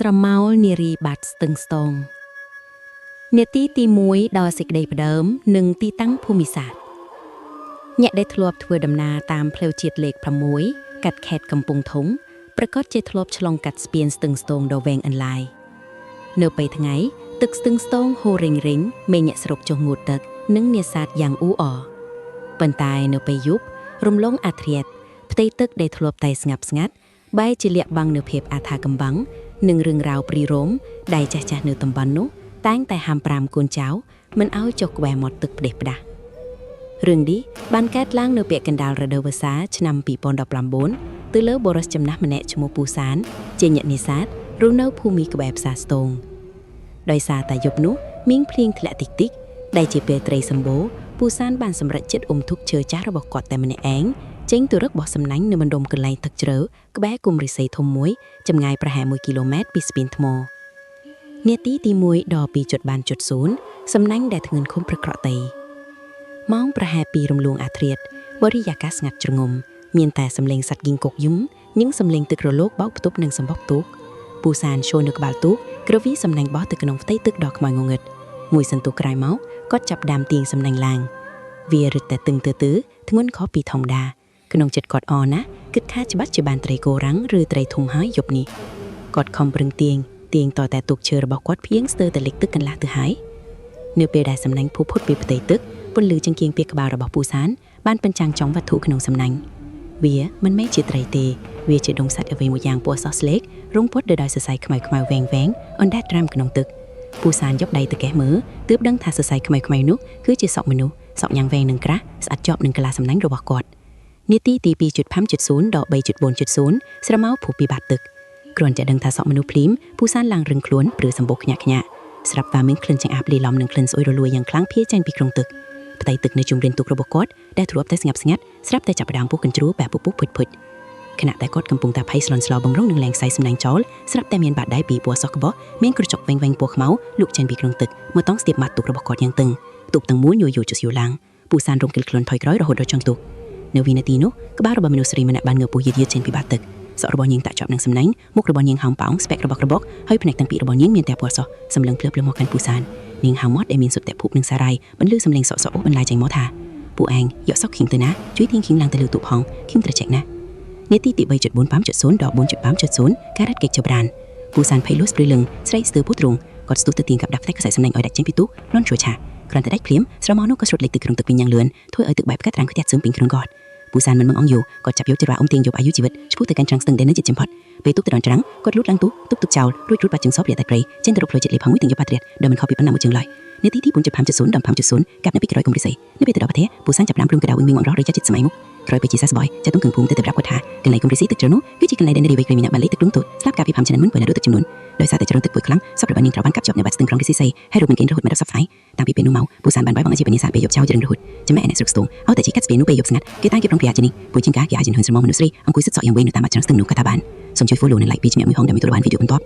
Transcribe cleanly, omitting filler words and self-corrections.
ស្រមោលនារីបាត់ស្ទឹងស្ទងនេតិទី1ដល់សេចក្តីផ្ដើមនិងទីតាំងភូមិសាស្ត្រអ្នកដែលធ្លាប់ធ្វើដំណើរតាមផ្លូវជាតិលេខ6កាត់ខេត្តកំពង់ធំប្រកាសជាធ្លាប់ឆ្លងកាត់ស្ពានស្ទឹងស្ទងដ៏វែងអន្លាយនៅពេលថ្ងៃទឹកស្ទឹងស្ទងហូររិញរិញមេអ្នកស្រុកចុះងូតទឹកនិងនេសាទយ៉ាងអ៊ូអរប៉ុន្តែនៅពេលយប់រំលងអាធ្រាត្រផ្ទៃទឹកដែលធ្លាប់តែស្ងាប់ស្ងាត់បែរជាលាក់បាំងនូវភាពអាថ៌កំបាំង និងរឿងរ៉ាវព្រីរមដែលចាស់ចាស់ៗនៅតំបន់នោះតែងតែហាមប្រាមកូនចៅមិនឲ្យចុះក្បែរមាត់ទឹកផ្ដេសផ្ដាស់រឿងនេះបានកើតឡើងនៅពាក់កណ្ដាលរដូវវស្សាឆ្នាំ2019ទៅលើបុរសចំណាស់ម្នាក់ឈ្មោះពូសាន ជាអ្នកនេសាទរស់នៅភូមិក្បែរផ្សារស្ទងដោយសារតែយប់នោះមានភ្លៀងធ្លាក់តិចតិចៗដែលជាពេលត្រីសម្បូរពូសានបានសម្រេចចិត្តអុំធុកឈើចាស់របស់គាត់តែម្នាក់ឯងចេញទៅរកបោះសំណាញ់នៅម្ដុំកន្លែងទឹកជ្រៅក្បែរគុំរិស័យធំមួយ ចម្ងាយប្រហែល1គីឡូម៉ែត្រពីស្ពានថ្មនាទីទី1ដល់2.0សំណាញ់ដែលធ្ងន់ខុំប្រក្រតីម៉ោងប្រហែល2រំលងអាធ្រាត្របរិយាកាសស្ងាត់ជ្រងំមានតែសំឡេងសត្វគីងកុកយំនិងសំឡេងទឹករលកបោកផ្ទប់នឹងសម្បុកទូកពូសានឈរនៅក្បាលទូកក្រវីសំណាញ់បោះទៅក្នុងផ្ទៃទឹកដ៏ខ្មៅងងឹតមួយសន្ទុះក្រោយមកគាត់ចាប់ដាមទាញសំណាញ់ឡើងវារឹតតែតឹងទើទើធ្ងន់ខុសពីធម្មតាក្នុងចិត្តគាត់អណាស់គិតថាច្បាស់ជាបានត្រីគោរាំងឬត្រីធំហើយយប់នេះ គាត់ខំប្រឹងទាញទាញតតែទូកឈើរបស់គាត់ភៀងស្ទើរតែលិចទឹកកន្លះទៅហើយនៅពេលដែលសំណាញ់ភូផុតពីផ្ទៃទឹកពន្លឺចង្គៀងពីក្បាលរបស់ពូសានបានបញ្ចាំងចំវត្ថុក្នុងសំណាញ់វាមិនមែនជាត្រីទេវាជាដុំសត្វអ្វីមួយយ៉ាងពណ៌សស្លេករុងពត់ទៅដោយសរសៃខ្មៅខ្មៅវែងវែងអណ្ដែតត្រាំក្នុងទឹកពូសានយកដៃទៅកេះមើលទើបដឹងថាសរសៃខ្មៅខ្មៅនោះគឺជាសក់មនុស្សសក់យ៉ាងវែងនិងក្រាស់ស្អាតជាប់នឹងកលាសំណាញ់របស់គាត់នាទីទី2.5.0ដល់3.4.0ស្រមោលភូពីបាតទឹក គ្រាន់តែដឹងថាសក់មនុស្សភ្លាមពូសានឡើងរឹងខ្លួនព្រឺសម្បុកខ្ញាក់ខ្ញាក់ស្រាប់តែមានក្លិនចង្អាបលាយឡំនឹងក្លិនស្អុយរលួយយ៉ាងខ្លាំងភាយចេញពីក្នុងទឹកផ្ទៃទឹកនៅជុំវិញទូករបស់គាត់ដែលធ្លាប់តែស្ងាត់ស្ងាត់ស្រាប់តែចាប់ផ្ដើមពុះកញ្ជ្រោលបែបពុះពុះភុចភុចខណៈតែគាត់កំពុងតែភ័យស្លន់ស្លោបង្រុងនឹងលែងសៃសំណាញ់ចោលស្រាប់តែមានបាតដៃពីពណ៌សក់ក្បោះមានក្រចកវែងវែងពណ៌ខ្មៅលូកចេញពីក្នុងទឹកមកតង់ស្ទាបមាត់ទូករបស់គាត់យ៉ាងតឹងទូកទាំងមូលញយយជស្យូឡើងពូសានរំកិលខ្លួនថយក្រោយរហូតដល់ចុងទូកនៅវិនាទីនោះក្បាលរបស់មនុស្សស្រីម្នាក់បានងើបពុះយឺតយឺតចេញពីបាតទឹក សក់របស់នាងតាក់ជាប់នឹងសំណាញ់មុខរបស់នាងហោមប៉ោងស្បែករបស់ក្របកហើយភ្នែកទាំងពីររបស់នាងមានតែពណ៌សសម្លឹងភ្លើភ្លើមកកាន់ពូសាននាងហៅមាត់ដែលមានសុទ្ធតែភពនិងសារាយបន្លឺសំឡេងសក់សក់បន្លាយចេញមកថាពូឯងយកសក់ខៀងទៅណាជួយទាញខៀងឡើងទៅលើទូផងខៀងត្រជាក់ណាស់នាទីទី3.45.0ដល់4.5.0ការ៉ាត់កិច្ចចប្រានពូសានភ័យលួសព្រឺលឹងស្រីស្ទើរពុទ្រងគាត់ស្ទុះទៅទាញកាប់ដាប់ផ្ទៃខ្សែសំណាញ់ឲ្យដាច់ចេញពីទូលន់ជួឆាគ្រាន់តែដាច់ភ្លាមស្រមោលនោះក៏ស្រុតលិចទឹកក្នុងទឹកវិញយ៉ាងលឿនធ្វើឲ្យទឹកបែបផ្កាត្រាំងខ្ទះសើមពេញខ្លួនគាត់ពូសានមិនមឹងអងយូគាត់ចាប់យកចរ៉ាអ៊ំទាញយកអាយុជីវិតឆ្ពោះទៅកាន់ច្រាំងស្ទឹងដែលនៅជិតចំផុតពេលទុកទៅដល់ច្រាំងគាត់លូតឡើងទូទុកទុកចោលរួចរូតបាត់ជើងសពលាតែព្រៃចេញទៅរកផ្លូវចិត្តលេផមួយទាំងយកបាត្រៀតដែលមិនខុសពីប៉ុណ្ណាមួយជើងឡើយនាទីទី4.5.0ដល់5.0កាប់នៅពីក្រោយគុំរិស័យនៅពេលទៅដល់ប្រទេសពូសានចាប់ផ្ដើមព្រមកដៅវិញវិញមករករយៈចិត្តសម័យមុខក្រោយពេលជាសាស្បយចាត់ទុំកឹងភូមិទៅទៅប្រាប់គាត់ថាកន្លែងគុំរិស័យទឹកជ្រៅនោះគឺជាកន្លែងដែលនារីវ័យក្មេងម្នាក់បានលិចទឹកលុងទូស្លាប់កាលពី5ឆ្នាំមុនពេលរត់ទឹកចំនួនដោយសារតែចរន្តទឹកពុយខ្លាំងសពរបស់នាងត្រូវបានកាប់ជាប់នៅបាតស្ទឹងក្រុងរិស័យហើយរូបមិនកេនរហូតមកដល់សប្តាហ៍តាំងពីពេលនោះមកពូសានបានបាយបងអាជីពនេសាទពេលយប់ចោលជារៀងរហូតចំណែកអ្នកស្រុកស្ទងឲ្យតែជីកាត់ស្ពាននោះពេលយប់ស្ងាត់គេតែងគេប្រុងប្រយ័ត្នជានេះពួកជាងការគេអាចជំនឿស្រមោលមនុស្សស្រីអង្គុយសិតសក់យ៉ាងវែងនៅតាមបាតច្រាំងស្ទឹងនោះក៏ថាបានសូមជួយ follow និង like ពីជំនាញមួយហងដើម្បីទទួលបានវីដេអូបន្ទាប់។